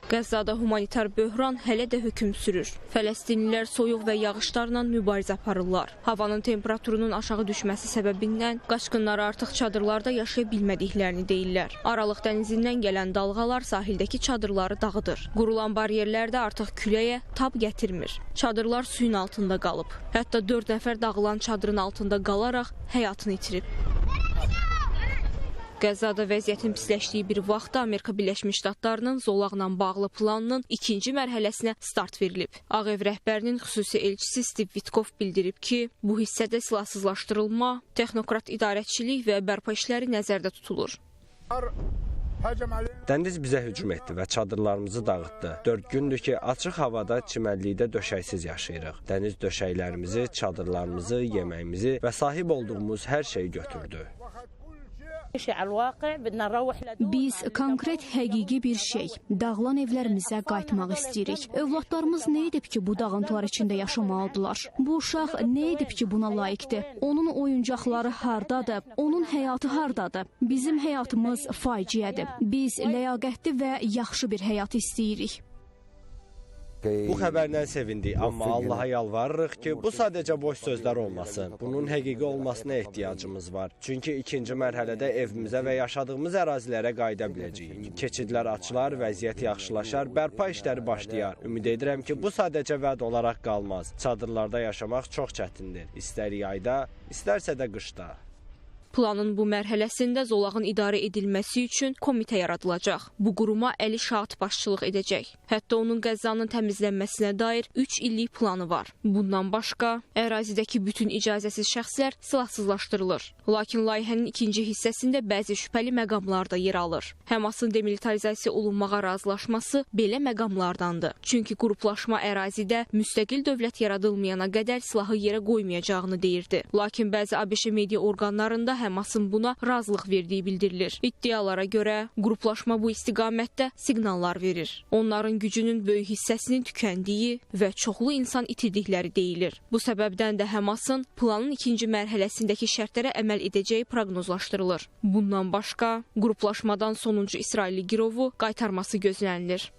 Qəzzada humanitar böhran hələ də hökm sürür. Fələstinlilər soyuq və yağışlarla mübarizə aparırlar. Havanın temperaturunun aşağı düşməsi səbəbindən qaçqınlar artıq çadırlarda yaşaya bilmədiklərini deyirlər. Aralıq dənizindən gələn dalğalar sahildəki çadırları dağıdır. Qurulan bariyerlər də artıq küləyə tab gətirmir. Çadırlar suyun altında qalıb. Hətta 4 nəfər dağılan çadırın altında qalaraq həyatını itirib. Qəzzada vəziyyətin pisləşdiyi bir vaxtda Amerika Birləşmiş Ştatlarının zolaqla bağlı planının ikinci mərhələsinə start verilib. Ağ Ev rəhbərinin xüsusi elçisi Steve Witkoff bildirib ki, bu hissədə silahsızlaşdırılma, texnokrat idarəçilik və bərpa işləri nəzərdə tutulur. Dəniz bizə hücum etdi və çadırlarımızı dağıtdı. 4 gündür ki, açıq havada çimərlikdə döşəksiz yaşayırıq. Dəniz döşəklərimizi, çadırlarımızı, yeməyimizi və sahib olduğumuz hər şeyi götürdü. Biz konkret həqiqi bir şey, dağılan evlərimizə qayıtmaq istəyirik. Övladlarımız nə edib ki, bu dağıntılar içində yaşamalıdırlar? Bu uşaq nə edib ki, buna layiqdir? Onun oyuncaqları hardadır? Onun həyatı hardadır? Bizim həyatımız faciədir. Biz ləyaqətli və yaxşı bir həyat istəyirik. Bu xəbərlə sevindik, amma Allaha yalvarırıq ki, bu sadəcə boş sözlər olmasın. Bunun həqiqi olmasına ehtiyacımız var. Çünki ikinci mərhələdə evimizə və yaşadığımız ərazilərə qayıda biləcəyik. Keçidlər açılar, vəziyyət yaxşılaşar, bərpa işləri başlayar. Ümid edirəm ki, bu sadəcə vəd olaraq qalmaz. Çadırlarda yaşamaq çox çətindir. İstər yayda, istərsə də qışda. Planın bu mərhələsində zolağın idarə edilməsi üçün komitə yaradılacaq. Bu quruma Əli Şaat başçılıq edəcək. Hətta onun Qəzzanın təmizlənməsinə dair 3 illik planı var. Bundan başqa, ərazidəki bütün icazəsiz şəxslər silahsızlaşdırılır. Lakin layihənin ikinci hissəsində bəzi şübhəli məqamlar da yer alır. Həmasın demilitarizasiya olunmağa razılaşması belə məqamlardandır. Çünki qruplaşma ərazidə müstəqil dövlət yaradılmayana qədər silahı yerə qoymayacağını deyirdi. Lakin bəzi ABŞ media orqanlarında Həmasın buna razılıq verdiyi bildirilir. İddialara görə qruplaşma bu istiqamətdə siqnallar verir. Onların gücünün böyük hissəsinin tükəndiyi və çoxlu insan itirdikləri deyilir. Bu səbəbdən də Həmasın planın ikinci mərhələsindəki şərtlərə əməl edəcəyi proqnozlaşdırılır. Bundan başqa, qruplaşmadan sonuncu İsrailli girovu qaytarması gözlənilir.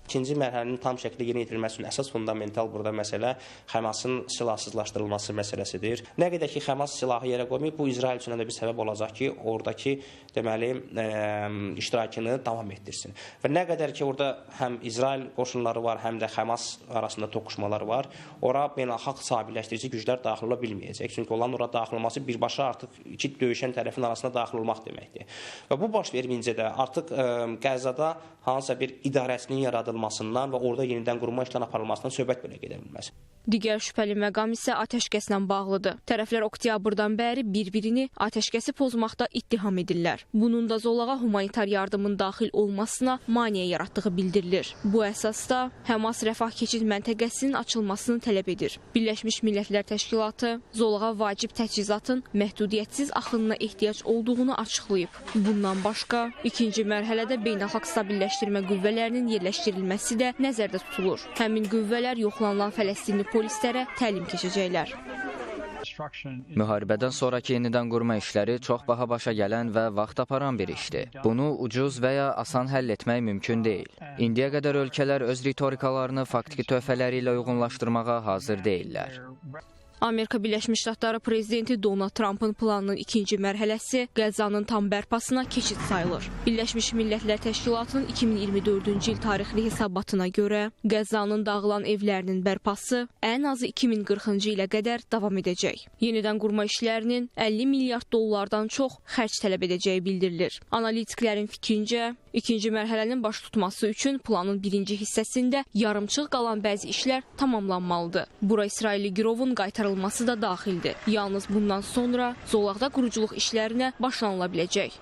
İkinci mərhələnin tam şəkildə yerinə yetirilməsi üçün əsas fundamental burada məsələ Həmasın silahsızlaşdırılması məsələsidir. Nə qədər ki, Həmas silahı yerə qoymayıb, bu İsrail üçün də bir səbəb olacaq ki, oradakı deməli, iştirakını davam etdirsin. Və nə qədər ki, orada həm İsrail qoşunları var, həm də Həmas arasında toqquşmalar var, ora beynəlxalq sabitləşdirici güclər daxil ola bilməyəcək. Çünki onların ora daxil olması birbaşa artıq iki döyüşən tərəfin arasında daxil olmaq deməkdir. Və bu baş verməyincə də artıq Qəzzada hansısa bir idarəçinin yaradılmasından və orada yenidən qurma işlərinin aparılmasından söhbət belə gedə bilməz. Digər şübhəli məqam isə atəşkəslə bağlıdır. Tərəflər oktyabrdan bəri bir-birini atəşkəsi pozmaqda ittiham edirlər. Bunun da zolağa humanitar yardımın daxil olmasına maneə yaratdığı bildirilir. Bu əsasda Həmas rəfah keçid məntəqəsinin açılmasını tələb edir. Birləşmiş Millətlər Təşkilatı zolağa vacib təchizatın məhdudiyyətsiz axınına ehtiyac olduğunu açıqlayıb. Bundan başqa, ikinci mərhələdə beynəlxalq stabilləşdirmə qüvvələrinin yerləşdirilməsi də nəzərdə tutulur. Həmin qüvvələr yoxlanılan Fələstinli polislərə təlim keçəcəklər. Müharibədən sonraki yenidən qurma işləri çox baha başa gələn və vaxt aparan bir işdir. Bunu ucuz və ya asan həll etmək mümkün deyil. İndiyə qədər ölkələr öz ritorikalarını faktiki töhfələri ilə uyğunlaşdırmağa hazır deyillər. Amerika Birləşmiş Ştatları prezidenti Donald Trumpın planının ikinci mərhələsi Qəzzanın tam bərpasına keçid sayılır. Birləşmiş Millətlər Təşkilatının 2024-cü il tarixli hesabatına görə Qəzzanın dağılan evlərinin bərpası ən azı 2040-cı ilə qədər davam edəcək. Yenidən qurma işlərinin 50 milyard dollardan çox xərc tələb edəcəyi bildirilir. Analitiklərin fikrincə, ikinci mərhələnin baş tutması üçün planın birinci hissəsində yarımçıq qalan bəzi işlər tamamlanmalıdır. Bura İsrailli girovun qaytarılması da daxildir. Yalnız bundan sonra zolaqda quruculuq işlərinə başlanıla biləcək.